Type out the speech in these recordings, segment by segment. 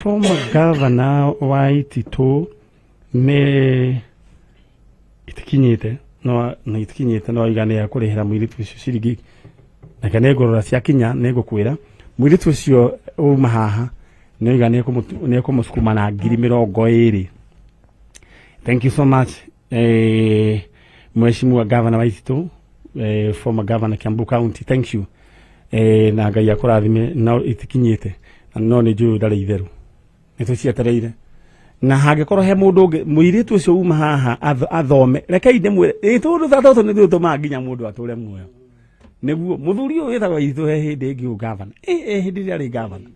Former governor wa Ititũ nĩ itikinyĩte no nĩ itikinyĩte no aiga nĩ akũrĩhĩra mũirĩtu ũcio ciringi nake nĩ ngũrora ciakinya nĩ ngũkwĩra mũirĩtu ũcio uma haha nĩ oiga nĩ ekũmũcukuma na 20,000. Thank you so much, Mheshimiwa Governor wa Ititũ, former governor Kiambu County, thank you. Na Ngai akũrathime. No itikinyĩte na no nĩ njũĩ ndarĩ itherũ nĩ tũcietereire na hangĩkorwo he mũndũ ũngĩ mũirĩtu ũcio uma haha athome rekei ndĩmwĩre ĩ tũndũ ta tũtũ nĩthuĩ tũtũmaga nginya mũndũ atũre muoyo nĩguo mũthuri ũyũ wĩtagwo Ititũ he hĩndĩ ĩngĩ ũyũ gavana ĩ hĩndĩ ĩrĩa arĩ gavana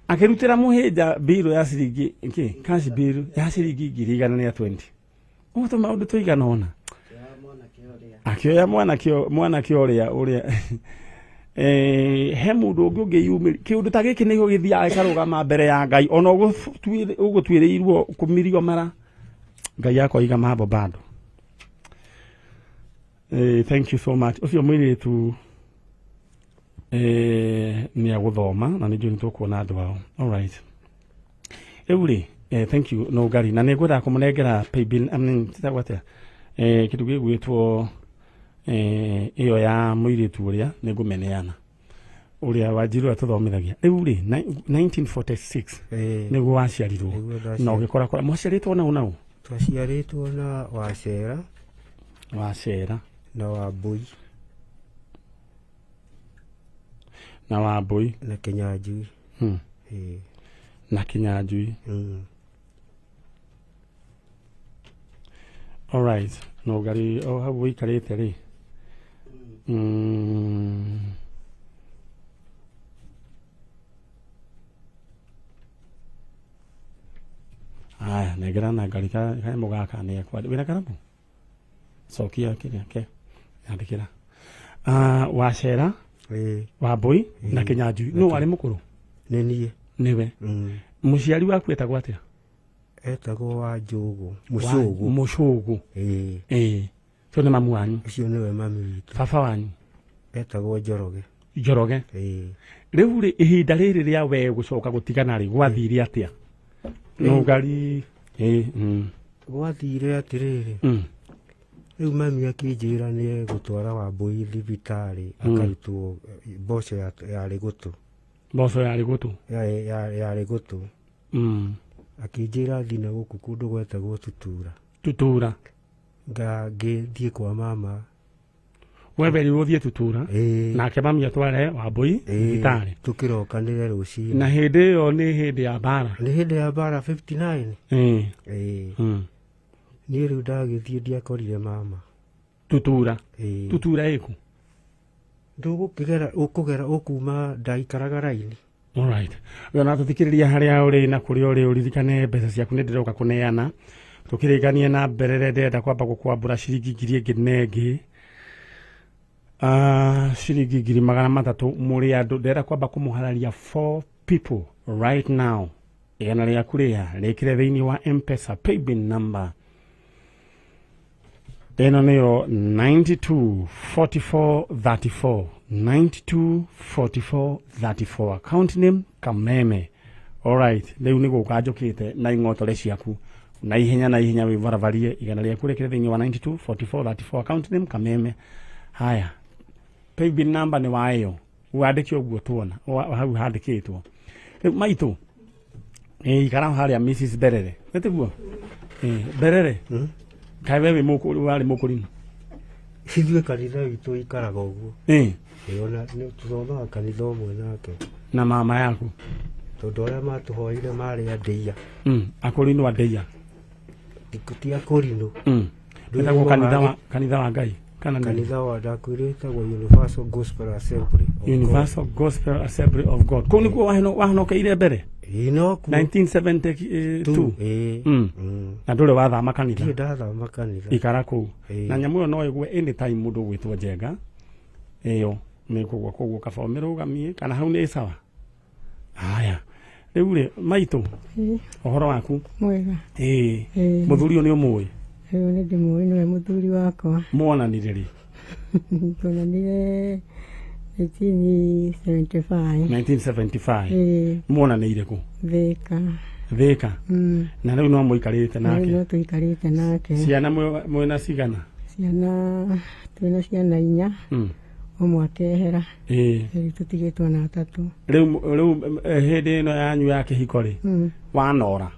akĩrutĩra mũhĩnja bill ya ciringi kĩ cash bill ya ciringi 120,000. Ũguo tũmaũndũ tũigana ũna akĩoya mwanake ũrĩa ũrĩa he mũndũ ũngĩ ũngĩyumĩria kĩũndũ ta gĩkĩ nĩguo gĩthiaga gĩkarũgama mbere ya Ngai ona ũgũtuĩrĩirwo kũmirio mara Ngai akoiga mambo bado. Thank you so much. Ũcio mũirĩtu nĩ agũthoma na nĩ njũĩ nĩ tũkuona andũ ao. All right. Rĩu rĩ, thank you no ngari na nĩ ngwendaga kũmũnengera paybill, I mean, tĩtagwo atĩa, kĩndũ gĩgwĩtwo ĩyo ya mũirĩtu ũrĩa nĩ ngũmeneana ũrĩa Wanjiru atũthomithagia. Rĩu rĩ, 1946 nĩguo waciarirwo Nĩguo na ndaciarirwo. ũgĩkora kora mwaciarĩtwo nau nau Twaciarĩtwo na Wacera Wacera na Wambũi na Wambũi na Kĩnyanjui. Na Kĩnyanjui. All right. No ngari o hau ũikarĩte rĩ. Aya, nengera na ngari kanyamũ gaka nĩ ekwa. Wĩna karamu? Cokia kĩrĩa ke. Yandĩkĩra. Wacera, Wambũi na Kĩnyanjui. Nũ warĩ mũkũrũ? Nĩ niĩ. Nĩwe. Mũciari waku etagwo atĩa? Etagwo Wanjũgũ. Mũcũgũ. Mũcũgũ. Ũcio nĩ mamu wanyu? Ũcio nĩwe mami witũ. Baba wanyu? Etagwo Njoroge. Njoroge. Rĩu rĩ, ihinda rĩrĩ rĩa we gũcoka gũtigana rĩ, gwathire atĩa? No ngari. Gwathire atĩrĩrĩ. Rĩu mami akĩnjĩra nĩ egũtwara Wambũi thibitarĩ akarutwo mboco yarĩ gũtũ. Mboco yarĩ gũtũ? Yarĩ gũtũ. Akĩnjĩra thiĩ na gũkũ kũndũ gwetagwo Tutura. Tutura. Ngĩthiĩ kwa mama. We werirwo ũthiĩ Tutura. Nake mami atware Wambũi thibitarĩ. Tũkĩrokanĩre rũcinĩ. Na hĩndĩ ĩyo nĩ hĩndĩ ya mbara. Nĩ hĩndĩ ya mbara 59. Niĩ rĩu ndagĩthiĩ ndiakorire mama. Tutura. Tutura ĩkũ? Ndũgũkĩgera, ũkũgera, ũkuma ndaikaraga raini. All right. We ona tũthikĩrĩria harĩa ũrĩ na kũrĩa ũrĩ ũririkane mbeca ciaku nĩ ndĩroka kũneana. Tũkĩrĩkanie na mbere rĩ, ndĩrenda kwamba gũkwambũra ciringi ngiri ĩngĩ na ĩngĩ. Ciringi 300,000 mũrĩ andũ. Ndĩrenda kwamba kũmũhararia 4 people right now. Igana rĩaku rĩa rĩkĩre thĩinĩ wa M-Pesa paybill number. Ĩno nĩyo 92 44 34. 92 44 34. Account name Kameme. All right, rĩu nĩ gũka njũkĩte na ing'otore ciaku na ihenya na ihenya wĩbarabarie igana rĩaku rĩkĩre thĩinĩ wa 92 44 34. Account name Kameme. Haya, paybill number nĩ wa ĩyo wandĩke ũguo tuona hau handĩkĩtwo. Rĩu maitũ, ikara harĩa Mrs Berere nĩ tiguo? Berere. Kaĩ we wĩ warĩ mũkũrinũ? Ithuĩ kanitha witũ ikaraga ũguo. Ona nĩ tũthomaga kanitha ũmwe nake. Na mama yaku? Tondũ arĩa matũhoire marĩ andeia. Akũrinũ andeia. Ti akũrinũ. Wĩtagwo kanitha wa Ngai? Kana nĩ? Kanitha wa ndakwĩrĩ wĩtagwo Universal Gospel Assembly of God. Universal Gospel Assembly of God. Kũu nĩkuo wahonokeire mbere? Ĩĩ, no kuo. 1972. Ĩĩ. Na ndũrĩ wathama kanitha? Ndirĩ ndathama kanitha. Ikara kũu. Ĩĩ. Na nyamũ ĩyo no ĩgwe anytime mũndũ ũgwĩtwo Njenga. Ĩyo nĩ kũgwa koguo kaba ũmĩrũgamie kana hau nĩ sawa. Haya. Rĩu rĩ, maitũ, ũhoro waku? Mwega. Mũthuri ũyũ nĩ ũmũĩ? Rĩu nĩ ndĩmũĩ, nĩwe mũthuri wakwa. Muonanire rĩ? Tuonanire 1975. 1975. Ĩĩ. Muonanĩire kũ? Thĩka. Thĩka. Mm. Na rĩu no mũikarĩte Rĩu no nake? tũikarĩte nake. Ciana mwĩna cigana? Ciana, twĩna ciana inya. Ũmwe akehera. Rĩu tũtigĩtwo na atatũ. Rĩu hĩndĩ ĩno yanyu ya kĩhiko rĩ, wanora?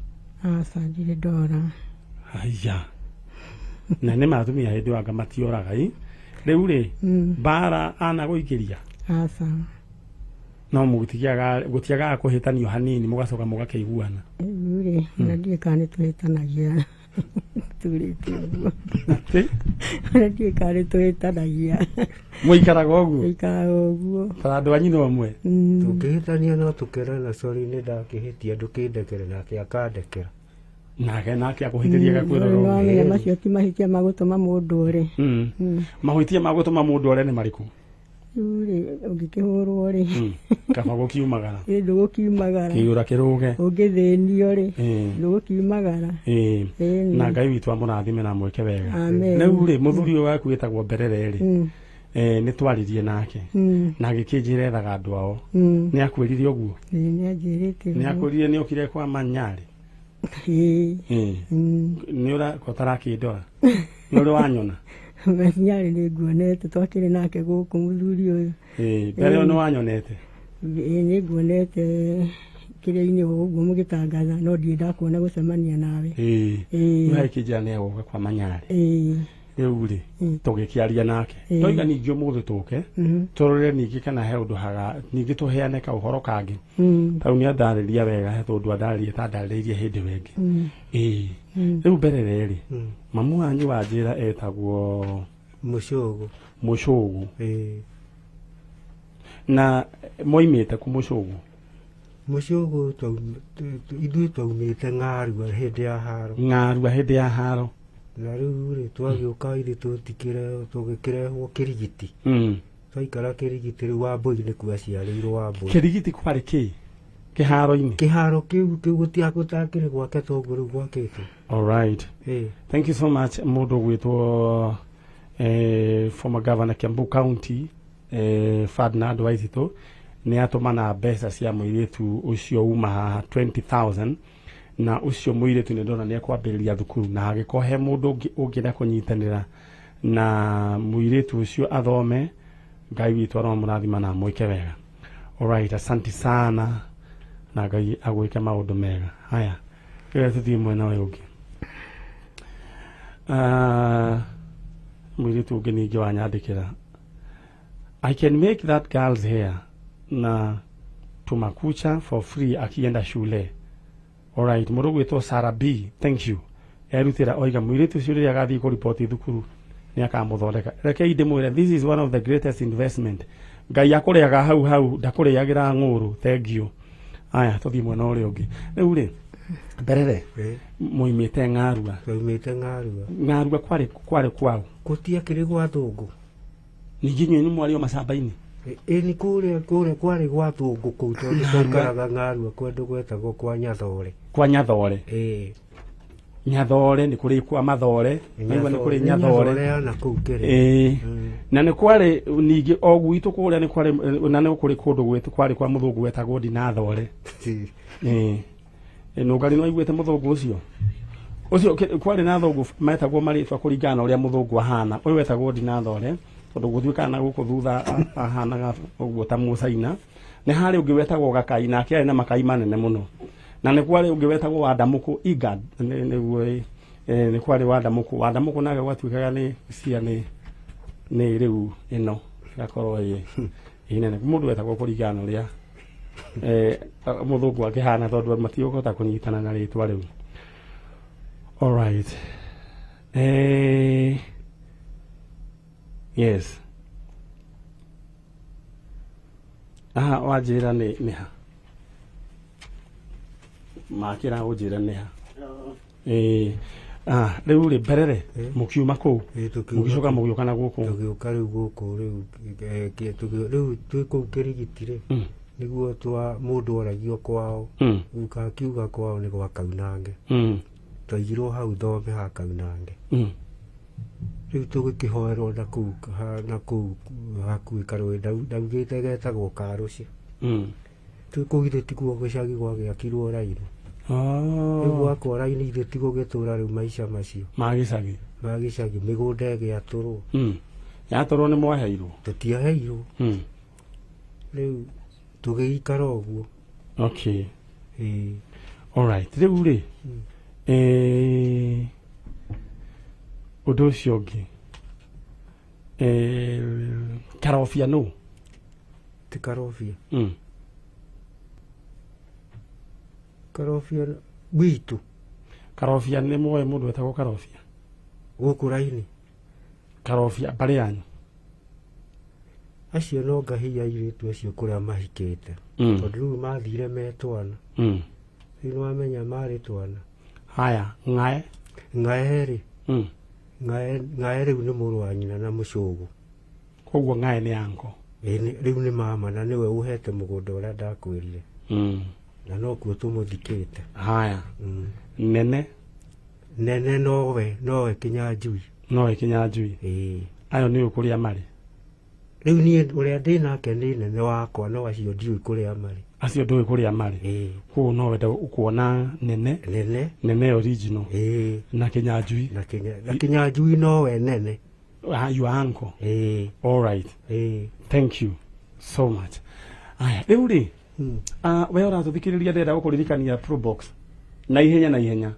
Aca, ndirĩ ndora. Haiya, na nĩ matumia hĩndĩ wanga matioraga i rĩu rĩ, mbara anagũikĩria? Aca. No gũtiagaga kũhĩtanio hanini, mũgacoka mũgakĩiguana? Rĩu rĩ, ona ndiũĩ kana nĩ tũhĩtanagia turĩte ũguo. Atĩ? Ona ndiũĩ kana nĩ tũhĩtanagia. Mũikaraga ũguo? Tũikaraga ũguo. Ta andũ a nyina ũmwe. Tũngĩhĩtania no tũkerana, sorry, nĩ ndakĩhĩtia, ndũkĩndekere, nake akandekera. Nake akũhĩtĩria agakwĩra Rĩu ũũ. nĩwamenya macio ti mahĩtia ma gũtũma mũndũ ore. Mahĩtia ma gũtũma mũndũ ore nĩ marĩkũ? Rĩu rĩ, ũngĩkĩhũrwo rĩ, Kaba gũkiumagara. Ĩ, ndũgũkiumagara. Kĩũra kĩrũge. Ũngĩthĩnio rĩ, ndũgũkiumagara. Ĩni. Na Ngai witũ amũrathime na amwĩke wega. Amen. Rĩu rĩ, mũthuri ũyũ waku wĩtagwo Mberere rĩ, nĩ twaririe nake na agĩkĩnjĩra ethaga andũ ao. Nĩ akwĩrire ũguo? Ĩĩ, nĩ anjĩrĩte Nĩ ũguo. akwĩrire nĩ okire kwa Manyarĩ? Ĩĩ. Nĩ ũra ũtarakĩndora, nĩ ũrĩ wanyona? Manyarĩ nĩ nguonete, twakĩrĩ nake gũkũ mũthuri ũyũ. Mbere ĩyo nĩ wanyonete? Ĩĩ, nĩ nguonete kĩrĩa-inĩ ũguo mũgĩtangatha, no ndirĩ ndakuona gũcemania nawe. Rĩu agĩkĩnjĩra nĩ egũka kwa Manyarĩ. Rĩu rĩ, tũgĩkĩaria nake, toiga ningĩ ũmũthĩ tũke tũrore ningĩ kana he ũndũ haga ningĩ tũheane kaũhoro kangĩ. Tarĩu nĩ andarĩria wega, he tondũ andarĩria ta ndarĩrĩirie hĩndĩ ĩyo ĩngĩ. Rĩu Mberere rĩ, mamu wanyu wanjĩra etagwo? Mũcũgũ. Mũcũgũ. Ĩĩ. Na moimĩte kũ Mũcũgũ? Mũcũgũ ithuĩ twaumĩte Ng'arua hĩndĩ ya haro. Ng'arua hĩndĩ ya haro. Na rĩu rĩ, twagĩũka ithuĩ tũtikĩre tũgĩkĩrehwo Kĩrigiti. Twaikara Kĩrigiti, rĩu Wambũi nĩkuo aciarĩirwo, Wambũi. Kĩrigiti kwarĩ kĩ kĩharo-inĩ? Kĩharo kĩu gũtakĩrĩ gwake toguo rĩu gwakĩtwo. Alright. Ĩĩ. Thank you so much, mũndũ ũgwĩtwo former governor Kiambu County, Ferdinand Waititũ, nĩ atũmana mbeca cia mũirĩtu ũcio uma haha 20,000, na ũcio mũirĩtu nĩ ndona nĩ ekwambĩrĩria thukuru, na hangĩkorwo he mũndũ ũngĩ ũngĩenda kũnyitanĩra na mũirĩtu ũcio athome, Ngai witũ aromũrathima na amwĩke wega. Alright, asante sana na Ngai agwĩke maũndũ mega. Haya, rĩu tũthiĩ mwena ũyũ ũngĩ. Mũirĩtu ũngĩ ningĩ wanyandĩkĩra, "I can make that girl's hair na tumakucha for free akienda shule." Alright, mũndũ ũgwĩtwo Sarah B, thank you. Erutĩra oiga mũirĩtu ũcio rĩrĩa agathiĩ kũriboti thukuru nĩ akamũthondeka. Rekei ndĩmwĩre, this is one of the greatest investment. Ngai akũrĩaga hau hau, ndakũrĩagĩra ng'ũrũ. Thank you. Aya, tũthiĩ mwena ũrĩa ũngĩ. Rĩu rĩ, Mberere, moimĩte Ng'arua? Twaumĩte Ng'arua. Ng'arua kwarĩ kwao? Gũtiakĩrĩ gwa thũngũ. Ningĩ inyuĩ nĩ mwarĩ o macamba-inĩ? Ĩ, nĩ kũrĩa kwarĩ gwa thũngũ kũu, tondũ twaikaraga Ng'arua kũndũ gwetagwo kwa Nyathore. Kwa Nyathore? Ĩĩ. Nyathore nĩ kũrĩ kwa Mathore, naigua nĩ kũrĩ Nĩ Nyathore. Nyathore ya nakũu kĩrĩ. Na nĩ kwarĩ ningĩ o gwitũ kũrĩa nĩ kwarĩ, na nĩ kũrĩ kũndũ gwitũ kwarĩ kwa mũthũngũ wetagwo Ndinathore. Nũngari no aiguĩte mũthũngũ ũcio kwarĩ na thũngũ metagwo marĩtwa kũringana na ũrĩa mũthũngũ ahana. Ũyũ wetagwo Ndinathore tondũ gũtuĩkaga na gũkũ thutha ahanaga ũguo ta mũcaina. Nĩ harĩ ũngĩ wetagwo Gakai, nake arĩ na makai manene mũno, na nĩ kwarĩ ũngĩ wetagwo Wandamũkũ Igad, nĩguo nĩ kwarĩ Wandamũkũ. Wandamũkũ nake gwatuĩkaga nĩ cia nĩ rĩu ĩno ĩgakorwo ĩ nene. Mũndũ wetagwo kũringana na ũrĩa mũthũngũ akĩhana, tondũ matigũkũhota kũnyitana na rĩtwa rĩu. Alright, yes, aha, wanjĩra nĩ ha makĩra ũnjĩre nĩ ha. Rĩu rĩ, Mberere, mũkiuma kũu, Ĩ, tũkiuma mũgĩcoka kũu. Mũgĩũka na gũkũ? Tũgĩũka rĩu gũkũ rĩu, rĩu twĩ kũu Kĩrigiti rĩ, nĩguo twa mũndũ oragio kwao. Guka akiuga kwao nĩ gwa Kaunange. Twaigirwo hau thome ha Kaunange. Rĩu tũgĩkĩhoerwo na kũu hakuhĩ karũĩ ndaugĩte getagwo Karũci. Twĩ kũu ithe tiguo gĩcagi gwagĩakirwo raini. Rĩu gwakwo raini ithe tiguo gĩtũra rĩu maica macio ma gĩcagi. Ma gĩcagi mĩgũnda ĩgĩatũrwo. Yatũrwo nĩ mwaheirwo? Tũtiaheirwo. Rĩu tũgĩikara ũguo. Okay. All right. Rĩu rĩ ũndũ ũcio ũngĩ Karobia nũ? Ti Karobia. Karobia witũ. Karobia nĩ moĩ mũndũ wetagwo Karobia? Gũkũ raini. Karobia mbarĩ yanyu? Acio no ngahia airĩtu acio kũrĩa mahikĩte. Tondũ rĩu mathire me twana. Rĩu nĩwamenya marĩ twana. Haya, ng'ae? Ng'ae rĩ. Ng'ae rĩu nĩ mũrũ wa nyina na mũcũgũ. Koguo ng'ae nĩ anko? Rĩu nĩ mama na nĩwe ũhete mũgũnda ũrĩa ndakwĩrire. Na nokuo tũmũthikĩte. Haya. Nene? Nene nowe Kĩnyanjui. Nowe Kĩnyanjui. Ayo nĩ kũrĩa marĩ? Rĩu niĩ ũrĩa ndĩ nake nĩ nene wakwa no acio ndiũĩ kũrĩa marĩ. Acio ndũĩ kũrĩa marĩ? Koguo no wende ũkuona nene? Nene. Nene original. Na Kĩnyanjui. Na Kĩnyanjui nowe nene. Your uncle. All right. Thank you so much. Aya, rĩu rĩ we ũratũthikĩrĩria ndĩrenda gũkũririkania Probox na ihenya na ihenya.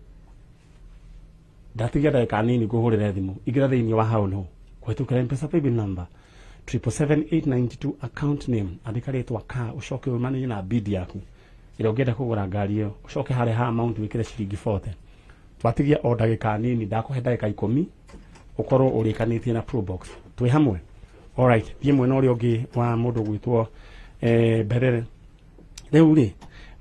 Ndatigia ndagĩka nini ngũhũrĩre thimũ. Ingĩra thĩinĩ wa hau no kũhĩtũkĩra M-Pesa paybill number 777,892 account name, andĩka rĩtwa ka ũcoke ũmanĩrie na bid yaku ĩrĩa ũngĩenda kũgũra ngari ĩyo, ũcoke harĩa ha amount wĩkĩre ciringi 40. Twatigia o ndagĩka nini, ndakũhe ndagĩka 10 ũkorwo ũrĩkanĩtie na Probox. Twĩ hamwe? All right, thiĩ mwena ũrĩa ũngĩ wa mũndũ gwĩtwo Mberere. Rĩu rĩ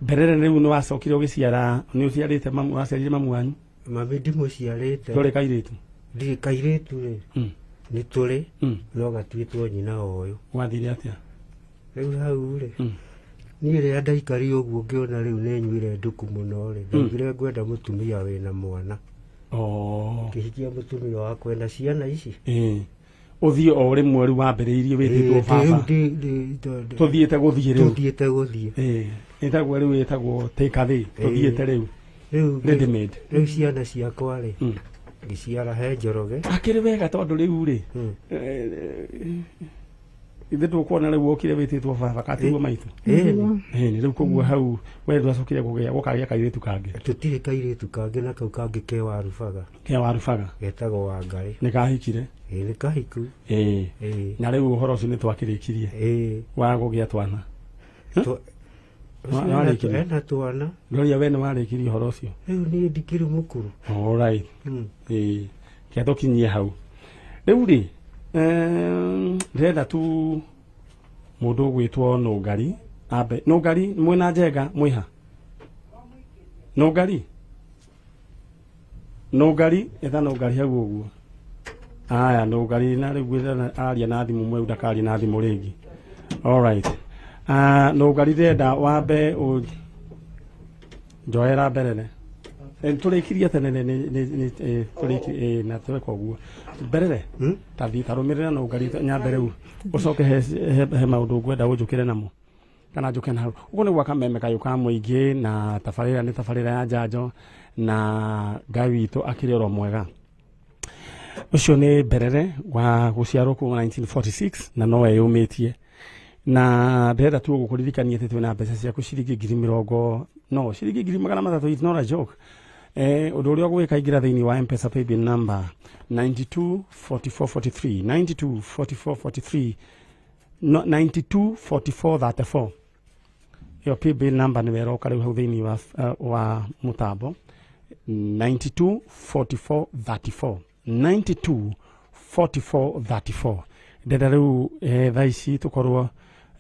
Mberere rĩu nĩ wacokire ũgĩciara, nĩ ũciarĩte mamu, waciarire mamu wanyu? Mami ndimũciarĩte. Ndũrĩ kairĩtu? Ndirĩ kairĩtu rĩ. Nĩ tũrĩ no gatuĩtwo nyina ũyũ. Gwathire atĩa? Rĩu hau rĩ niĩ rĩrĩa ndaikarire ũguo ngĩona rĩu nĩ nyuire nduku mũno rĩ, ndaugire ngwenda mũtumia wĩna mwana. Ngĩhikia mũtumia wakwa ena ciana ici. Ũthiĩ o rĩmwe rĩu wambĩrĩirie wĩtĩtwo baba. Tũthiĩte gũthiĩ rĩu. Tũthiĩte gũthiĩ. Ĩtagwo rĩu ĩtagwo take away. Tũthiĩte rĩu. Ready made. Rĩu ciana ciakwa rĩ ngĩciara he Njoroge. Akĩrĩ wega tondũ rĩu rĩ ithe tũkuona rĩu wokire wĩtĩtwo baba katiguo maitũ. Rĩu koguo hau we ndwacokire kũgĩa gũkagĩa kairĩtu kangĩ? Tũtirĩ kairĩtu kangĩ na kau kangĩ ke Warubaga. Ke Warubaga? Getagwo Wangarĩ. Nĩ kahikire? Nĩ kahiku. Na rĩu ũhoro ũcio nĩ twakĩrĩkirie wa kũgĩa twana. Ena twana. Gloria we nĩ warĩkirie ũhoro ũcio? Rĩu niĩ ndikĩrĩ mũkũrũ. All right. Kĩa tũkinyie hau. Rĩu rĩ ndĩrenda tu mũndũ ũgwĩtwo Nũngari ambe. Nũngari mwĩna Njenga mwĩha? Nũngari? Nũngari etha Nũngari hau ũguo. Aya Nũngari na rĩu aria na thimũ mweu ndakaria na thimũ rĩngĩ. All right. Nũngari ndĩrenda wambe njoera Mberere. Tũrĩkirie tene nĩ na tweka ũguo. Mberere tathiĩ tarũmĩrĩra Nũngari nyambe rĩu ũcoke he maũndũ ngwenda ũnjũkĩre namo kana njũke na hau. Ũguo nĩ gwaka meme kayũ ka mũingĩ na tabarĩra nĩ tabarĩra ya njanjo na Ngai witũ akĩrĩ oro mwega. Ũcio nĩ Mberere wa gũciarwo kuma 1946 na no eyũmĩtie. Na ndĩrenda tu gũkũririkania atĩ twĩna mbeca ciaku ciringi ngiri mĩrongo no ciringi 300,000 is not a joke. Ũndũ ũrĩa ũgwĩka ingĩra thĩinĩ wa M-Pesa paybill number 924443 924443 no 924434. Ĩyo paybill number nĩwe ĩroka rĩu hau thĩinĩ wa mũtambo 924434 924434. Ndĩrenda rĩu thaa ici tũkorwo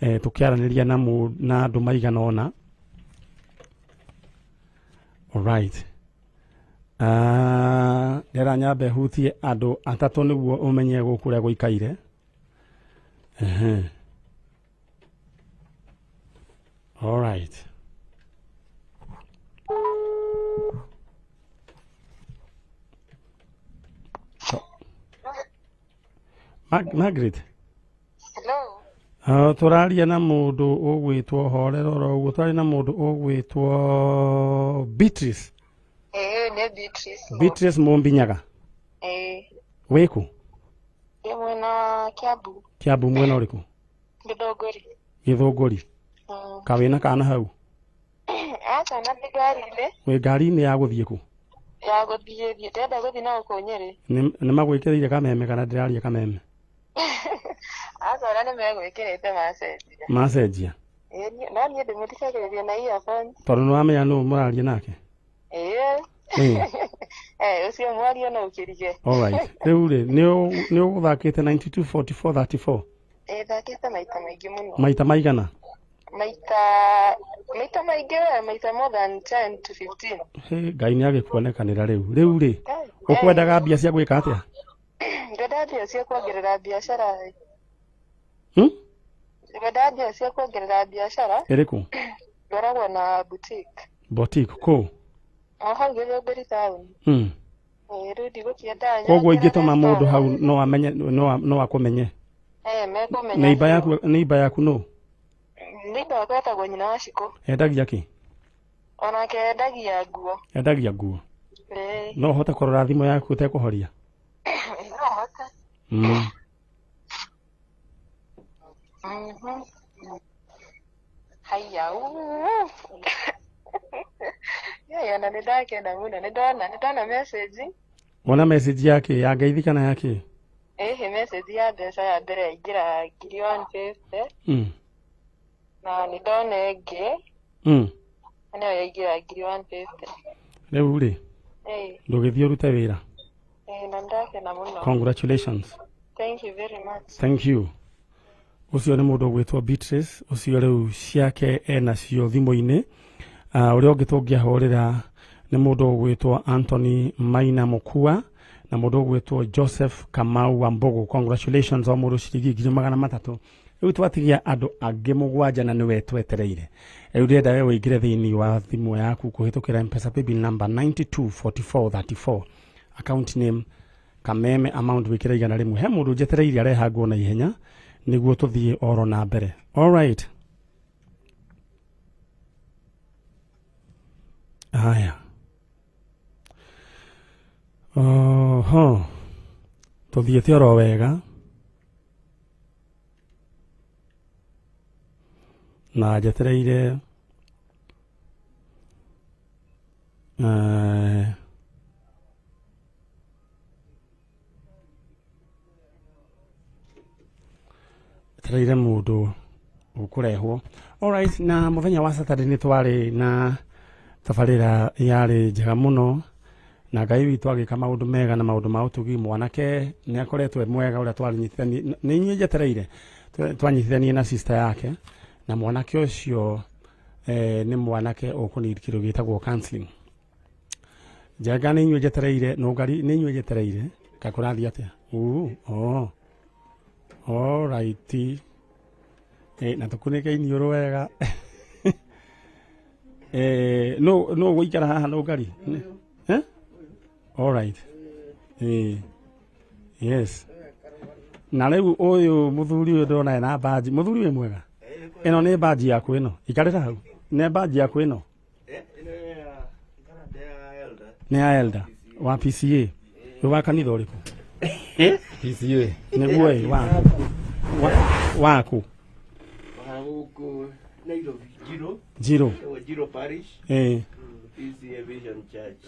tũkĩaranĩria na andũ maigana ũna. All right. Ndĩrenda nyambe hutie andũ atatũ nĩguo ũmenye gũkũ ũrĩa gũikaire. All right. Margaret. Hello. Tũraria na mũndũ ũgwĩtwo horera oro ũguo, tũraria na mũndũ ũgwĩtwo Beatrice. Ĩĩ, nĩ Beatrice. Beatrice Mũmbinyaga. Ĩĩ. Wĩkũ? Ndĩ mwena wa Kiambu. Kiambu mwena ũrĩkũ? Gĩthũngũri. Gĩthũngũri. Kawĩna kana hau? Aca, na ndĩ ngari-inĩ. Wĩ ngari-inĩ ya gũthiĩ kũ? Ya gũthiĩ thiĩ, ndĩrenda gũthiĩ na gũkũ Nyĩrĩ. Nĩ magwĩkĩrĩire kameme kana ndĩraria kameme? Aca, ona nĩ megwĩkĩrĩte macenjia. Macenjia? Ĩĩ, no niĩ ndĩmũthikagĩrĩria na earphones. Tondũ nĩ wamenya nũ mũraria nake? Ĩĩ. Ũcio mwario no ũkĩrige. Alright. Rĩu rĩ, nĩ ũgũthakĩte 92 44 34? Ĩĩ, thakĩte maita maingĩ mũno. Maita maigana? Maita maingĩ we, maita more than 10 to 15. He, Ngai nĩ agĩkuonekanĩra rĩu. Rĩu rĩ, ũkwendaga mbia cia gwĩka atĩa? Ngwenda mbia cia kuongerera biacara. Ngwenda mbia cia kuongerera biacara. Ĩrĩkũ? Ngoragwo na boutique. Boutique kũ? O hau Gĩthũngũri town. Ĩĩ, rĩu ndigũkĩenda Koguo ingĩtũma mũndũ hau no amenye, no akũmenye? Eh, mekũmenya. Neighbor yaku, neighbor yaku nũ? Neighbor yakwa etagwo nyina wa Shiko. Endagia kĩ? Onake endagia nguo. Endagia nguo. Ĩĩ. No ũhote kũrora thimũ yaku ũtekũhoria? No hote. Haiya, uu. Yaya, ona nĩ ndakena mũno, nĩ ndona message. Wona message yake ya ngeithi kana yake? Ĩhĩ, message ya mbeca ya mbere yaingĩra ngiri 150. Na nĩ ndona ĩngĩ. Nayo yaingĩra ngiri 150. Rĩu rĩ, ndũgĩthiĩ ũrute wĩra. Ĩĩ, na ndakena mũno. Congratulations. Thank you very much. Thank you. Ũcio nĩ mũndũ ũgwĩtwo Beatrice, ũcio rĩu ciake enacio thimũ-inĩ. Ũrĩa ũngĩ tũngĩahũrĩra nĩ mũndũ ũgwĩtwo Anthony Maina Mukua na mũndũ ũgwĩtwo Joseph Kamau wa Mbogo. Congratulations o mũndũ ciringi ngiri magana matatũ. Rĩu twatigia andũ angĩ mũgwanja na nĩwe twetereire. Rĩu ndĩrenda we ũingĩre thĩinĩ wa thimũ yaku kũhĩtũkĩra M-Pesa paybill number 924434, account name Kameme, amount wĩkĩre igana rĩmwe. He mũndũ njetereire arehangwo na ihenya nĩguo tũthiĩ oro na mbere. All right. Haya. Oho. Tũthiĩte oro wega. Na njetereire njetereire mũndũ ũkũrehwo. Alright, na mũthenya wa Saturday nĩ twarĩ na tabarĩra yarĩ njega mũno na Ngai witũ agĩka maũndũ mega na maũndũ ma ũtugi. Mwanake nĩ akoretwo e mwega ũrĩa twaranyitithanie, nĩ inyuĩ njetereire twanyitithanie na sister yake, na mwanake ũcio nĩ mwanake ũkũneed kĩndũ gĩtagwo counseling. Njenga nĩ inyuĩ njetereire, Nũngari nĩ inyuĩ njetereire. Ka kũrathiĩ atĩa? Uu, oh. Alright. Na tũkunĩke iniũrũ wega. No gũikara haha Nũngari? Alright. Yes. Na rĩu ũyũ mũthuri ũyũ ndĩrona ena badge. Mũthuri wĩ mwega? Ĩno nĩ badge yaku ĩno. Ikarĩra hau. Nĩ badge yaku ĩno? Nĩ ya elder wa PCA. Wĩ wa kanitha ũrĩkũ? PCA. Nĩguo ĩ, waku. Waku. Wa gũkũ Nairobi, Njiro. Njiro. Njiro Parish. PCA Vision Church.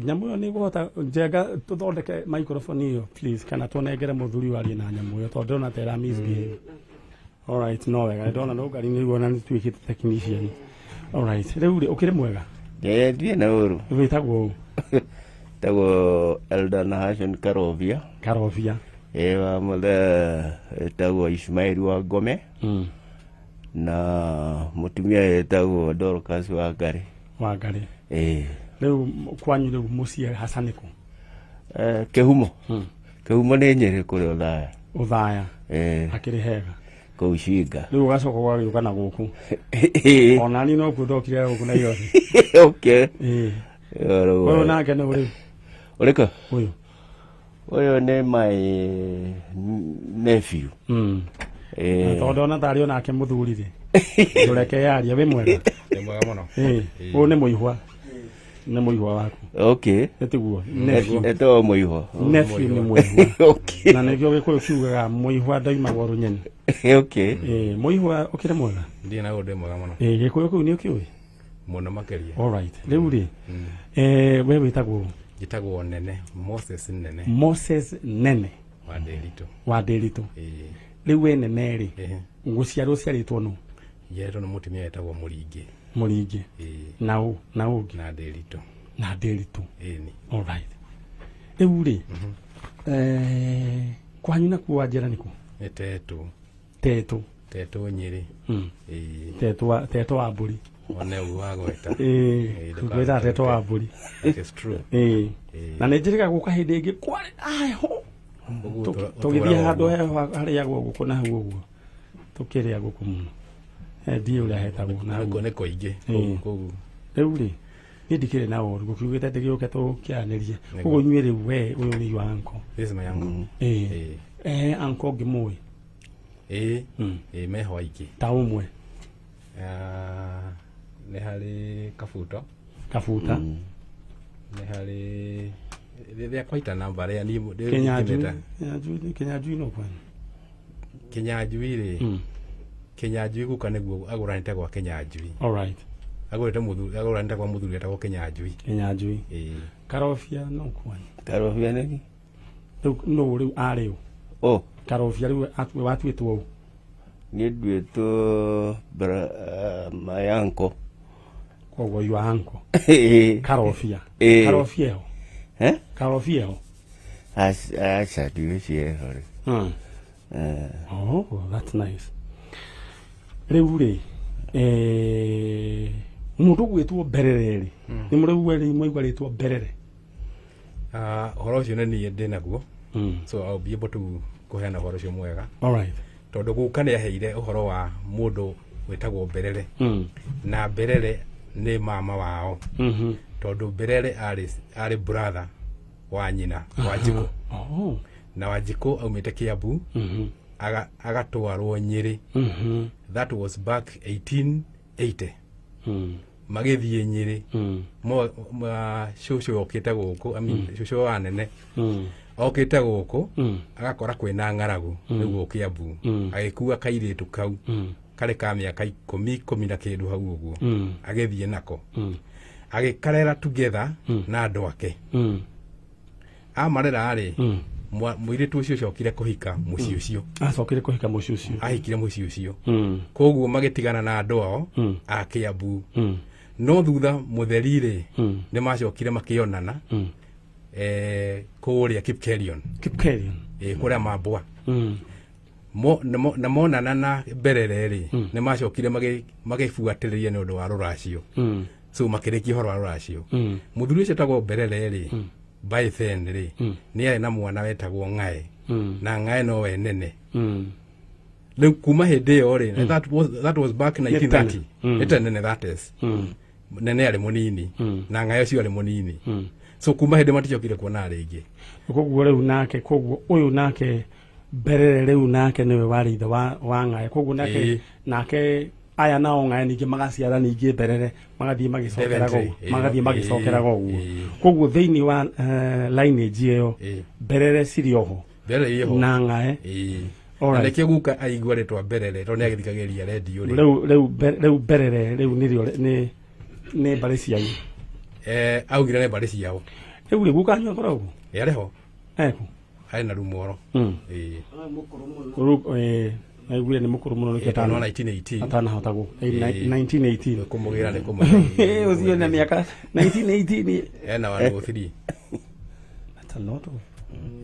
Nyamũ ĩyo nĩ ĩkũhota njenga tũthondeke microphone ĩyo please, kana tũnengere mũthuri warie na nyamũ ĩyo tondũ ndĩrona ta ĩra misbehave. All right, no wega, ndĩrona no ngari nĩ iguona nĩ tuĩkĩte technician. All right, rĩu rĩ, ũkĩrĩ mwega? Ndirĩ na ũru. Wĩtagwo ũ? Wĩtagwo Elder Nahashon Karovia. Karovia. Wa mũthee wĩtagwo Ismail wa Ngome. Na mũtumia wĩtagwo Dorcas wa Ngarĩ. Wa Ngarĩ. Rĩu kwanyu rĩu mũciĩ hasa nĩ kũ? Kĩhumo. Kĩhumo nĩ Nyĩrĩ kũrĩa Ũthaya. Ũthaya. Hakĩrĩ hega. Kũu Cinga. Rĩu ũgacoka ũgagĩũka na gũkũ. Ona niĩ no kuo ndokire gũkũ Nairobi. Okay. Ũyũ Ũyũ nake nĩ ũrĩu? Ũrĩkũ? Ũyũ. Ũyũ nĩ my nephew. Tondũ ona tarĩ onake mũthuri rĩ, ndũreke yaria wĩ mwega. Nĩ mwega mũno. Ũyũ nĩ mũihwa. Nĩ mũihwa waku. Okay. Nĩ tiguo? Nephew. Etagwo mũihwa. Nephew nĩ mũihwa. Okay. Na nĩkĩo Gĩkũyũ kiugaga mũihwa ndoimagwo rũnyeni. Okay. Mũihwa ũkĩrĩ mwega? Ndiĩ na ũndũ mwega mũno. Gĩkũyũ kĩu nĩ ũkĩũĩ? Mũno makĩria. All right. Rĩu rĩ, we wĩtagwo? Njĩtagwo Nene, Moses Nene. Moses Nene. Wa Ndĩritũ. Wa Ndĩritũ. Ĩĩ. Rĩu we Nene rĩ, gũciarwo ũciarĩtwo nũ? Njiarĩtwo nĩ mũtumia wetagwo Mũringĩ. Mũringĩ. Ĩĩ. Na ũ? Na ũngĩ? Na Ndĩritũ. Na Ndĩritũ. Ĩni. All right. Rĩu rĩ, kwanyu nakuo wanjĩra nĩkũ? Nĩ Tetũ. Tetũ. Tetũ Nyĩrĩ. Ĩĩ. Tetũ wa mbũri. One ũguo wagweta. Ĩĩ, twĩtaga Tetũ wa mbũri. That is true. Ĩĩ. Na nĩ njĩrĩga gũka hĩndĩ ĩngĩ kwarĩ na heho. Tũgĩthiĩ handũ heho harĩagwo ngũkũ na hau ũguo. Tũkĩrĩa ngũkũ mũno. Ndiũĩ ũrĩa hetagwo na hau. Nĩ kũingĩ. Kũu. Rĩu rĩ, niĩ ndikĩrĩ na ũru gũkiugĩte ndĩgĩũke tũkĩaranĩrie. Koguo inyuĩ rĩu we ũyũ nĩ your uncle. This is my uncle. Ĩĩ. Uncle ũngĩmũĩ? Ĩĩ. Ĩĩ, meho aingĩ. Ta ũmwe. Nĩ harĩ Kabuto. Kabuta. Nĩ harĩ they are quite a number ria ni Kinyanjui, Kinyanjui no kwanyu. Kinyanjui rĩ, Kinyanjui guka nĩguo agũranĩte gwa Kinyanjui. All right. Agũrĩte mũthuri, agũranĩte gwa mũthuri etagwo Kinyanjui. Kinyanjui. Ĩĩ. Karobia no kwanyu. Karobia nĩ? Rĩu no rĩu arĩ ũ? Oh. Karobia rĩu watuĩtwo ũ? Niĩ nduĩtwo my uncle. Koguo your uncle. Karobia. Karobia ĩho. Karobia ĩho. Aca ndigwĩciria ĩho rĩ. Oh, that's nice. Rĩu rĩ, mũndũ ũgwĩtwo Mberere rĩ, nĩ mũrĩ rĩ mwaigua rĩtwa Mberere? Ũhoro ũcio nĩ niĩ ndĩ naguo. So I'll be able to kũheana ũhoro ũcio mwega. All right. Tondũ guka nĩ aheire ũhoro wa mũndũ wĩtagwo Mberere. Na Mberere nĩ mama wao. Tondũ Mberere arĩ brother wa nyina Wanjikũ. Oh. Na Wanjikũ aumĩte Kiambu. Agatwarwo Nyĩrĩ. That was back 1880. Magĩthiĩ Nyĩrĩ. Cũcũ okĩte gũkũ, I mean cũcũ wa Nene. Okĩte gũkũ agakora kwĩna ng'aragu nĩguo Kiambu. Agĩkua kairĩtu kau karĩ ka mĩaka 10 na kĩndũ hau ũguo. Agĩthiĩ nako. Agĩkarera together na andũ ake. Amarera rĩ, mũirĩtu ũcio ũcokire kũhika mũciĩ ũcio. Acokire kũhika mũciĩ ũcio. Ahikire mũciĩ ũcio. Koguo magĩtigana na andũ ao a Kiambu. No thutha mũtheri rĩ, nĩ macokire makĩonana kũrĩa Kipkelion. Kipkelion. Kũrĩa Mambwa. Na monana na Mberere rĩ, nĩ macokire magĩbuatĩrĩria nĩ ũndũ wa rũracio. So makĩrĩkia ũhoro wa rũracio. Mũthuri ũcio etagwo Mberere rĩ, by then rĩ, nĩ arĩ na mwana wetagwo Ng'ae. Na Ng'ae nowe Nene. Rĩu kuma hĩndĩ ĩyo rĩ, that was back 1930. Nĩ tene Nene, that is. Nene arĩ mũnini na Ng'ae ũcio arĩ mũnini. So kuma hĩndĩ maticokire kuona rĩngĩ. Koguo rĩu nake, koguo ũyũ nake Mberere rĩu nake nĩwe warĩ ithe wa Ng'ae. Koguo nake nake aya nao Ng'ae ningĩ magaciara ningĩ Mberere, magathiĩ magĩcokeraga ũguo, magathiĩ magĩcokeraga ũguo. Koguo thĩinĩ wa lineage ĩyo Mberere cirĩ oho. Mberere ĩho. Na Ng'ae. Na nĩkĩo guka aigua rĩtwa Mberere tondũ nĩ agĩthikagĩrĩria redio rĩ. Rĩu Mberere rĩu nĩrĩo nĩ mbarĩ cianyu. Augire nĩ mbarĩ ciao. Rĩu rĩ guka anyu akoragwo? Ĩ arĩ ho. Eku. Arĩ na rumoro. Ĩĩ. Rĩu naiguire nĩ mũkũrũ mũno nĩkĩo 1918. Atanahota gũ 1918. Kũmũgĩra nĩ kũmũgĩra. Ũcio na mĩaka 1918. Ena 103. That's a lot of.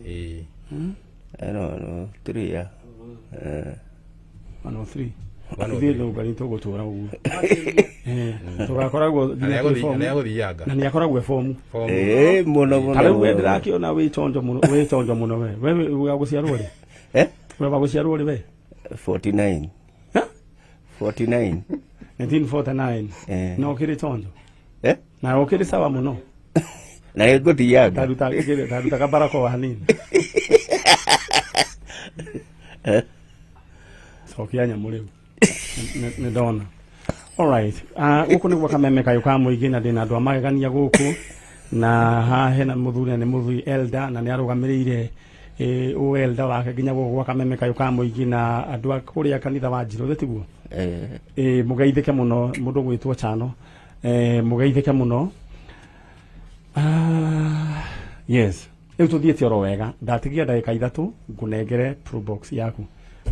Ĩĩ. No, 3 ya. 103. Ithuĩ no ngari tũgũtũra ũguo. Tũgakoragwo nginya nĩagũthianga. Na nĩakoragwo e fomu. Mũno mũno. Ta rĩu we ndĩrakĩona wĩ chonjo mũno, wĩ chonjo mũno we. We wa gũciarwo rĩ? We wa gũciarwo rĩ we? 49. 49. 1949. Na ũkĩrĩ chonjo? Eh? Na ũkĩrĩ sawa mũno? Na nĩ ngũthianga. Ndaruta kabarakoa hanini. Cokia nyamũ rĩu. Nĩ ndona. Alright. Gũkũ nĩ gwa Kameme Kayũ ka Mũingĩ na ndĩna andũ a magegania gũkũ na haha hena mũthuri na nĩ mũthuri elder na nĩ arũgamĩrĩire ũ elder wake nginya gũkũ gwa Kameme Kayũ ka Mũingĩ na andũ a kũrĩa kanitha wa Njirũ tiguo? Mũgeithĩke mũno mũndũ gwĩtwo Chano. Mũgeithĩke mũno. Yes. Rĩu tũthiĩte oro wega. Ndatigia ndagĩka 3 ngũnengere Probox yaku.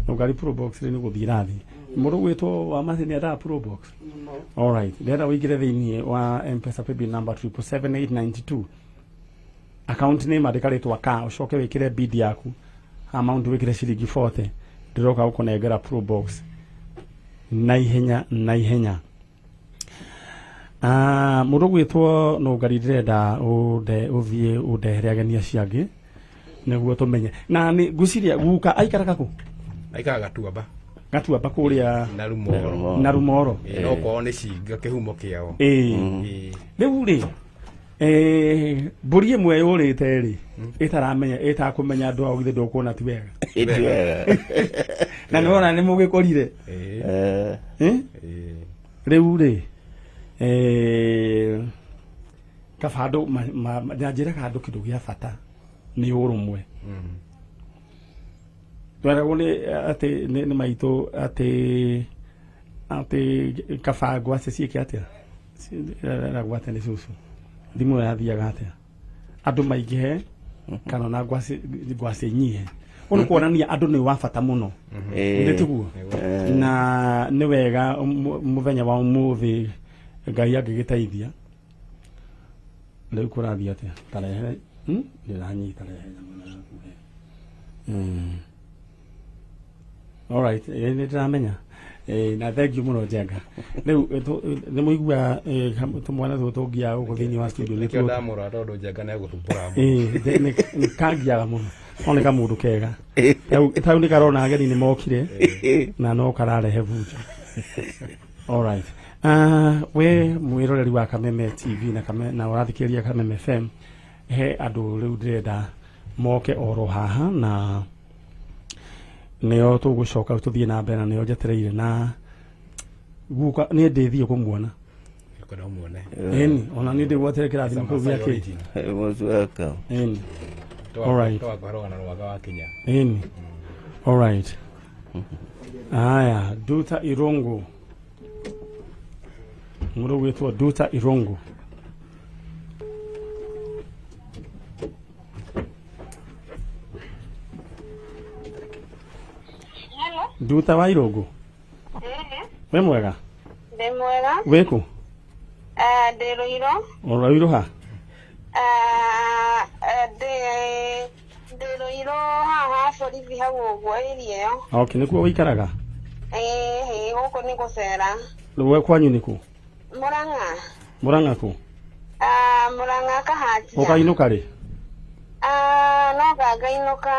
Ngari Probox rĩ nĩ gũthiĩ ĩrathiĩ. Mũndũ gwĩtwo wa Mercy nĩ endaga Probox. All right. Ndĩrenda ũingĩre thĩinĩ wa M-Pesa paybill number 777892. Account name andĩka rĩtwa ka ũcoke wĩkĩre bid yaku. Amount wĩkĩre ciringi 40. Ndĩroka gũkũnengera Probox na ihenya na ihenya. Mũndũ gwĩtwo Nũngari ndĩrenda ũthiĩ ũndehere ageni acio angĩ nĩguo tũmenye. Na nĩ ngwĩciria guka aikaraga kũ? Aikaraga Gatuamba. Gatuamba kũrĩa Narumoro. Narumoro. No kwao nĩ Cinga kĩhumo kĩao. Rĩu rĩ mbũri ĩmwe yũrĩte rĩ ĩtaramenya ĩtakũmenya andũ ao githĩ ndũkuona ti wega. Na nĩwona nĩ mũgĩkorire. Rĩu rĩ kaba andũ njĩraga andũ kĩndũ gĩa bata nĩ ũrũmwe. Tweragwo nĩ atĩ nĩ maitũ atĩ kaba ngwacĩ ciĩke atĩa? Eragwo atĩa nĩ cũcũ? Thimũ ĩyo yathiaga atĩa? Andũ maingĩhe kana ona ngwacĩ nyihe. Ũũ nĩ kuonania andũ nĩ wa bata mũno. Nĩ tiguo? Na nĩ wega mũthenya wa ũmũthĩ Ngai angĩgĩteithia. Rĩu kũrathiĩ atĩa? Tarehe ndĩranyita rehe nyamũ ĩno yaku. All right, nĩ ndĩramenya. Na thank you mũno Njenga. Rĩu nĩ mũigua tũmwana tũtũ tũngiaga gũkũ thĩinĩ wa studio nĩ tuo. Ndamũrora tondũ Njenga nĩ egũthumbũra. Nĩ kangiaga mũno. No nĩ kamũndũ kega. Rĩu nĩ karona ageni nĩ mokire na no kararehe bunjo. All right. We mwĩroreri wa Kameme TV na na ũrathikĩrĩria Kameme FM, he andũ rĩu ndĩrenda moke oro haha na nĩo tũgũcoka tũthiĩ na mbere na nĩo njetereire na guka niĩ ndĩthiĩ kũmuona. Ĩni, ona niĩ ndĩgwatĩre kĩrathimo kĩu gĩa kĩ. Most welcome. Ĩni. All right. Ĩni. All right. Aya, Duta Irungu. Mũndũ gwĩtwo Duta Irungu. Hello. Duta wa Irungu. Wĩ mwega? Ndĩ mwega. Wĩ kũ? Ndĩ Rũirũ. O Rũirũ ha? Ndĩ Rũirũ haha borithi hau ũguo area ĩyo. Okay, nĩkuo ũikaraga? Ĩĩ, gũkũ nĩ gũcera. Rĩu kwanyu nĩ kũ? Mũrang'a. Mũrang'a kũ? Mũrang'a Kahatia. Ũkainũka rĩ? No ngainũka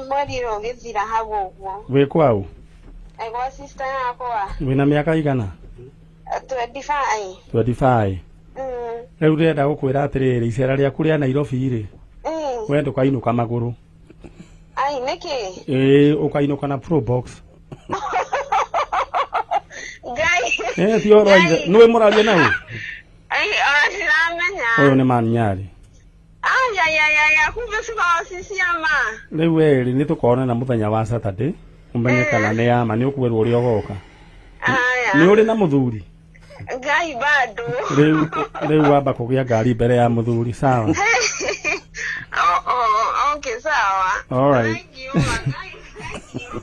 mweri ũyũ ũgĩthira hau ũguo. Wĩ kwaũ? Gwa sister yakwa. Wĩna mĩaka igana? 25. 25. Rĩu ndĩrenda gũkwĩra atĩrĩrĩ, icera rĩaku rĩa Nairobi rĩ, we ndũkainũka magũrũ. Ai, nĩkĩ? Ĩĩ, ũkainũka na Probox. Ngai. Ti ũhoro wa ithe. Nĩũĩ mũraria na ũ? Ai, ona ndiramenya. Ũyũ nĩ Man Nyarĩ. Ai, kumbe cikoragwo ci cia ma. Rĩu we rĩ, nĩ tũkonana mũthenya wa Saturday, ũmenye kana nĩ ya ma, nĩ ũkwĩrwo ũrĩa ũgoka. Nĩ ũrĩ na mũthuri? Ngai bado. Rĩu wamba kũgĩa ngari mbere ya mũthuri, sawa? Okay, sawa. All right. Thank you, thank you.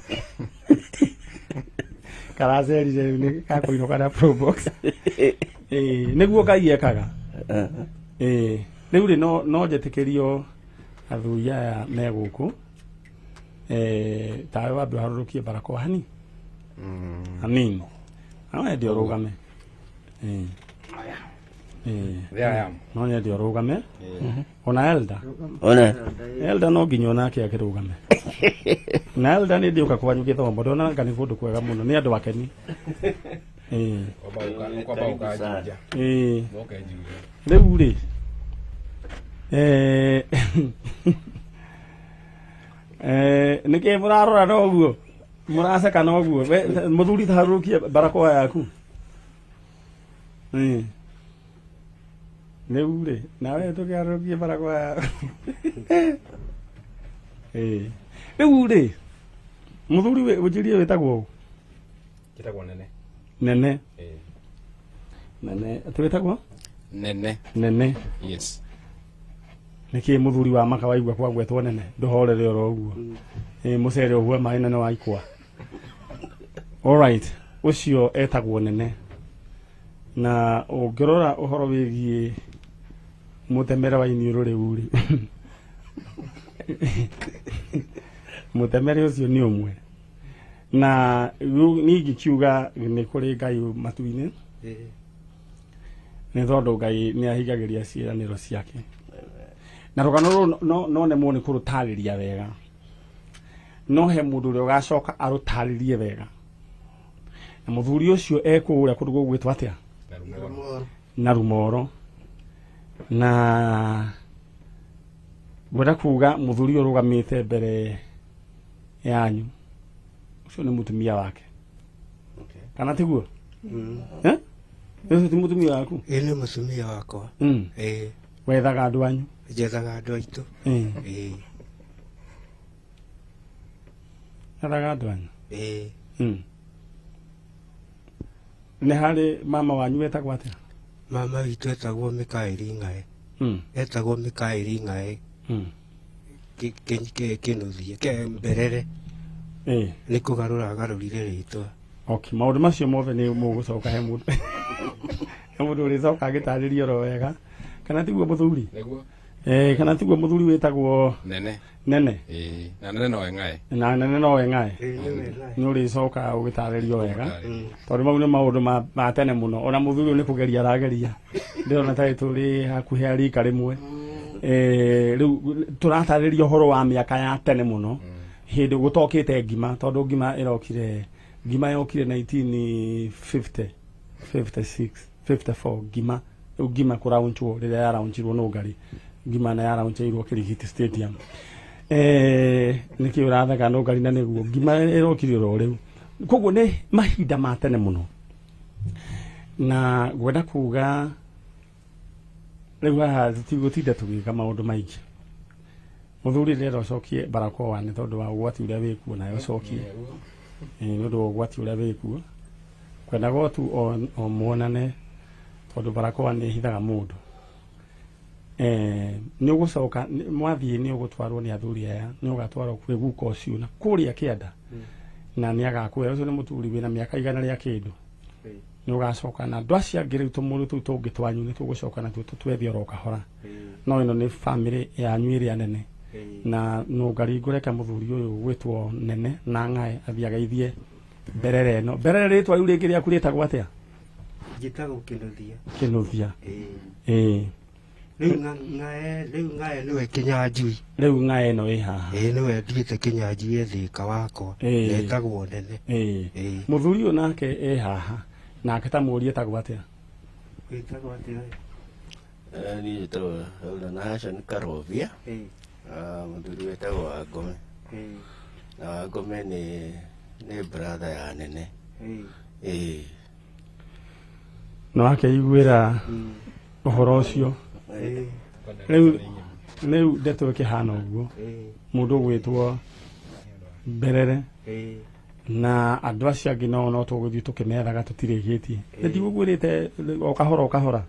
Karacerire rĩu nĩ gakũinũka na Probox. Nĩguo Ngai ekaga. Rĩu rĩ no njetĩkĩrio athuri aya me gũkũ. Tawe wambe ũharũrũkie barakoa hani? Hanini. No nyende ũrũgame. No nyende ũrũgame. Ona Elda. Ona. Elda no nginya onake akĩrũgame. Na Elda nĩ ndĩũka kwanyu gĩthomo, ndona anga nĩ kũndũ kwega mũno, nĩ andũ akeni. Rĩu rĩ, Nĩkĩ mũrarora no ũguo? Mũraceka no ũguo. Mũthuri taharũrũkie barakoa yaku. Rĩu rĩ, nawe tũkĩharũrũkie barakoa yaku. Rĩu rĩ, mũthuri ũnjĩrie wĩtagwo ũ? Njĩtagwo Nene. Nene. Nene. Atĩ wĩtagwo? Nene. Nene. Yes. Nĩkĩ mũthuri wa maka waigua kwagwetwo Nene? Ndũhorere oro ũguo. Mũcere ũguo maĩ Nene wa ikwa. All right. Ũcio etagwo Nene. Na ũngĩrora ũhoro wĩgiĩ mũtemere wa iniũrũ rĩu rĩ. Mũtemere ũcio nĩ ũmwe. Na niĩ ingĩkiuga nĩ kũrĩ Ngai matu-inĩ. Nĩ tondũ Ngai nĩ ahingagĩria ciĩranĩro ciake. Na rũgano rũrũ no nemwo nĩ kũrũtarĩria wega. No he mũndũ ũrĩa ũgacoka arũtarĩrie wega. Na mũthuri ũcio ekũũrĩa kũndũ gũgwĩtwo atĩa? Na Rumoro. Na ngwenda kuga mũthuri ũyũ ũrũgamĩte mbere yanyu ũcio nĩ mũtumia wake. Kana tiguo? Ũcio ti mũtumia waku? Ĩ nĩ mũtumia wakwa. Wethaga andũ anyu? Njethaga andũ aitũ. Wethaga andũ anyu? Nĩ harĩ mama wanyu wetagwo atĩa? Mama witũ etagwo Mikaeli Ng'ae. Etagwo Mikaeli Ng'ae. Kĩnũthia, Mberere. Nĩ kũgarũra agarũrire rĩtwa. Okay, maũndũ macio mothe nĩ mũgũcoka he mũndũ. He mũndũ ũrĩcoka agĩtarĩria oro wega. Kana tiguo mũthuri? Nĩguo. Kana tiguo mũthuri wĩtagwo Nene. Nene. Na Nene nowe Ng'ae. Na Nene nowe Ng'ae. Nĩ ũrĩcoka ũgĩtarĩrio wega. Tondũ mau nĩ maũndũ ma tene mũno. Ona mũthuri ũyũ nĩ kũgeria arageria. Ndĩrona tarĩ tũrĩ hakuhĩ a rika rĩmwe. Rĩu tũratarĩria ũhoro wa mĩaka ya tene mũno. Hĩndĩ gũtokĩte ngima, tondũ ngima ĩrokire, ngima yokire 1950, 56, 54 ngima. Rĩu ngima kũraunchwo rĩrĩa yaraunchirwo Nũngari. Ngima na yaraunchirwo Kirigiti Stadium. Nĩkĩ ũratheka Nũngari na nĩguo ngima ĩrokire oro rĩu. Koguo nĩ mahinda ma tene mũno. Na ngwenda kuga rĩu haha tũtigũtinda tũgĩka maũndũ maingĩ. Mũthuri rĩrĩa ũcokie barakoa nĩ tondũ wa ũgwati ũrĩa wĩkuo nayo ũcokie. Nĩ ũndũ wa ũgwati ũrĩa wĩkuo. Kwendaga tu o muonane tondũ barakoa nĩ ĩhithaga mũndũ. Nĩ ũgũcoka mwathiĩ nĩ ũgũtwarwo nĩ athuri aya, nĩ ũgatwarwo kwĩ guka ũcio na kũrĩa kĩanda. Na nĩ agakwĩra ũcio nĩ mũthuri wĩna mĩaka 100 rĩa kĩndũ. Nĩ ũgacoka na andũ acio angĩ rĩu tũmũndũ tũu tũngĩ twanyu nĩ tũgũcoka natuo tũtwethe oro kahora. No ĩno nĩ bamĩrĩ yanyu ĩrĩa nene. Na Nũngari ngũreke mũthuri ũyũ gwĩtwo Nene na Ng'ae athiĩ ageithie Mberere ĩno. Mberere rĩtwa rĩu rĩngĩ rĩaku rĩtagwo atĩa? Njĩtagwo Kĩnũthia. Kĩnũthia. Rĩu Ng'ae nĩwe Kĩnyanjui. Rĩu Ng'ae ĩno ĩ haha. Nĩwe thiĩte Kĩnyanjui ethĩka wakwa. Etagwo Nene. Mũthuri ũyũ nake ĩ haha. Nake ta mũũrie etagwo atĩa? Wĩtagwo atĩa? Niĩ njĩtagwo Nahashon Karobia. Mũthuri wĩtagwo Wangome. Na Wangome nĩ brother ya Nene. No akeiguĩra ũhoro ũcio. Rĩu ndeto ĩkĩhana ũguo. Mũndũ ũgwĩtwo Mberere. Na andũ acio angĩ no tũgũthiĩ tũkĩmethaga tũtirĩkĩtie. Nĩ ndigũkwĩrĩte o kahora o kahora.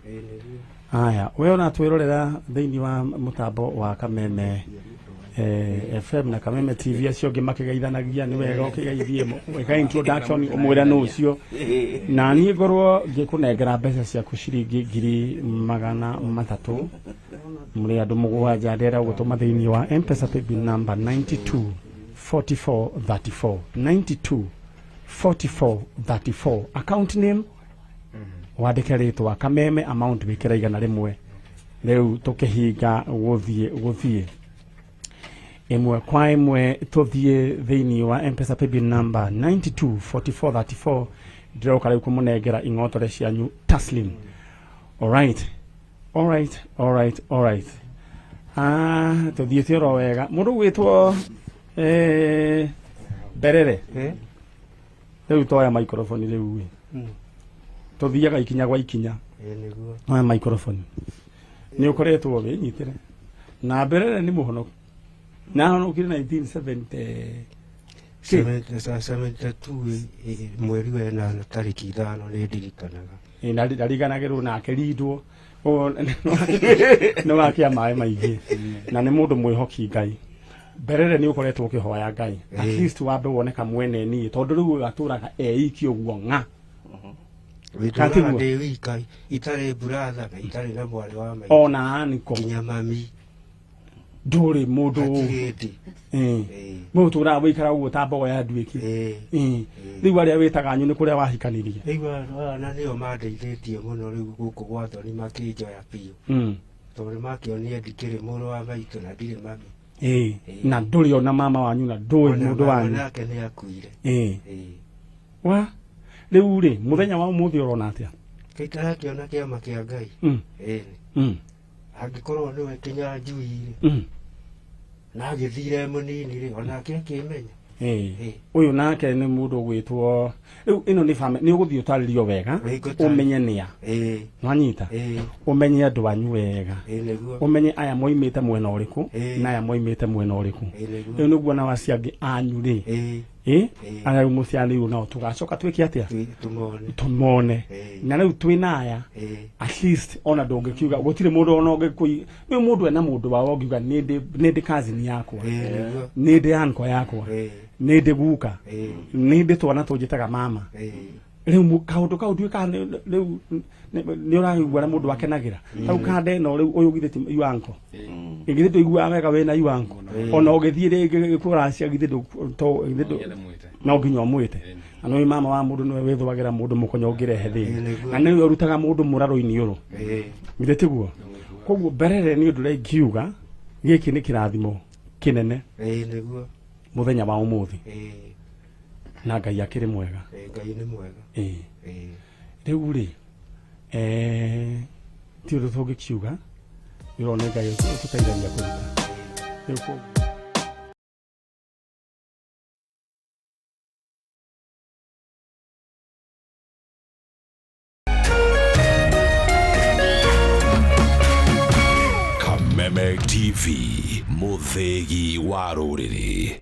Aya, we ona twĩrorera thĩinĩ wa mũtambo wa Kameme FM na Kameme TV acio angĩ makĩgeithanagia nĩ wega ũkĩgeithie wĩka introduction ũmwĩre nũ ũcio. Na niĩ ngorwo ngĩkũnengera mbeca ciaku ciringi 300,000 mũrĩ andũ 7 ndĩrenda gũtũma thĩinĩ wa M-Pesa paybill number 92 44 34 92 44 34 account name wandĩke rĩtwa Kameme amount wĩkĩre 100 rĩu tũkĩhinga gũthiĩ ĩmwe kwa ĩmwe tũthiĩ thĩinĩ wa M-Pesa paybill number 92 44 34 ndĩroka rĩu kũmũnengera ing'otore cianyu taslim. All right. Ah, tũthiĩte oro wega. Mũndũ gwĩtwo Mberere. Rĩu toya microphone rĩu ĩ. Tũthiaga ikinya gwa ikinya. Nĩguo. Toya microphone. Nĩ ũkoretwo wĩnyitĩre. Na Mberere nĩ mũhonoku. Na ahonokire 1970. 72 mweri wa ĩnana tarĩki 5 nĩ ndirikanaga. Na ndariganagĩrwo nake rindwo. Nĩ wakia maĩ maingĩ. Na nĩ mũndũ mwĩhoki Ngai. Mberere nĩ ũkoretwo ũkĩhoya Ngai. At least wambe wone kamwene niĩ tondũ rĩu ũyũ atũraga eiki ũguo ng'a. Wĩtũraga Katiguo. ndĩ wika itarĩ buratha na itarĩ na mwarĩ wa maitũ. Ona aniko. Nginya mami. Ndũrĩ mũndũ. Hatirĩ ndĩ. Mũndũ tũraga wĩikara ũguo ta mbogo ya nduĩki. Rĩu arĩa wĩtaga anyu nĩ kũrĩa wahikanirie. Rĩu aya na nĩo mandeithĩtie mũno rĩu gũkũ gwa thoni makĩnjoya biũ. Tondũ nĩmakĩonire ndikĩrĩ mũrũ wa maitũ na ndirĩ mami. Na ndũrĩ ona mama wanyu na ndũĩ Ona mũndũ mama wanyu. nake nĩ akuire. Wa rĩu rĩ mũthenya wa ũmũthĩ ũrona atĩa? Kaitarakĩona kĩama kĩa Ngai. Angĩkorwo nĩwe Kĩnyanjui rĩ. Na agĩthire mũnini rĩ onake akĩmenya. Ũyũ nake nĩ mũndũ ũgwĩtwo rĩu ĩno nĩ family nĩ ũgũthiĩ ũtarĩrio wega ũmenye nĩa. Nwanyita ũmenye andũ anyu wega. Ũmenye aya moimĩte mwena ũrĩkũ na aya moimĩte mwena ũrĩkũ. Rĩu nĩguo na waciangĩ anyu rĩ. Aya rĩu mũcianĩirwo nao tũgacoka twĩke atĩa? Tũmone. Na rĩu twĩna aya at least ona ndũngĩkiuga gũtirĩ mũndũ ona ũngĩkũi nĩ mũndũ ena mũndũ wao ũngiuga nĩ ndĩ cousin yakwa nĩ ndĩ uncle yakwa nĩ ndĩ guka nĩ ndĩ twana tũnjĩtaga mama. Rĩu kaũndũ kau nduĩkaga rĩu nĩ ũraigua na mũndũ akenagĩra hau kanda ĩno rĩu ũyũ githĩ ti your uncle githĩ ndũiguaga wega wĩna your uncle ona ũgĩthiĩ rĩngĩ kũracia githĩ no nginya ũmwĩte. Na nĩ mama wa mũndũ nĩwe wĩthwagĩra mũndũ mũkonyo ũngĩrehe thĩna na nĩwe ũrutaga mũndũ mũrarũ-inĩ ũrũ githĩ tiguo. Koguo Mberere nĩ ũndũ ũrĩa ingiuga gĩkĩ nĩ kĩrathimo kĩnene mũthenya wa ũmũthĩ. Na Ngai akĩrĩ mwega. Ngai nĩ mwega. Rĩu rĩ ti ũndũ tũngĩkiuga nĩ Ngai ũtũteithagia kũruta. Rĩu koguo Kameme TV, Muthegi wa rũrĩrĩ.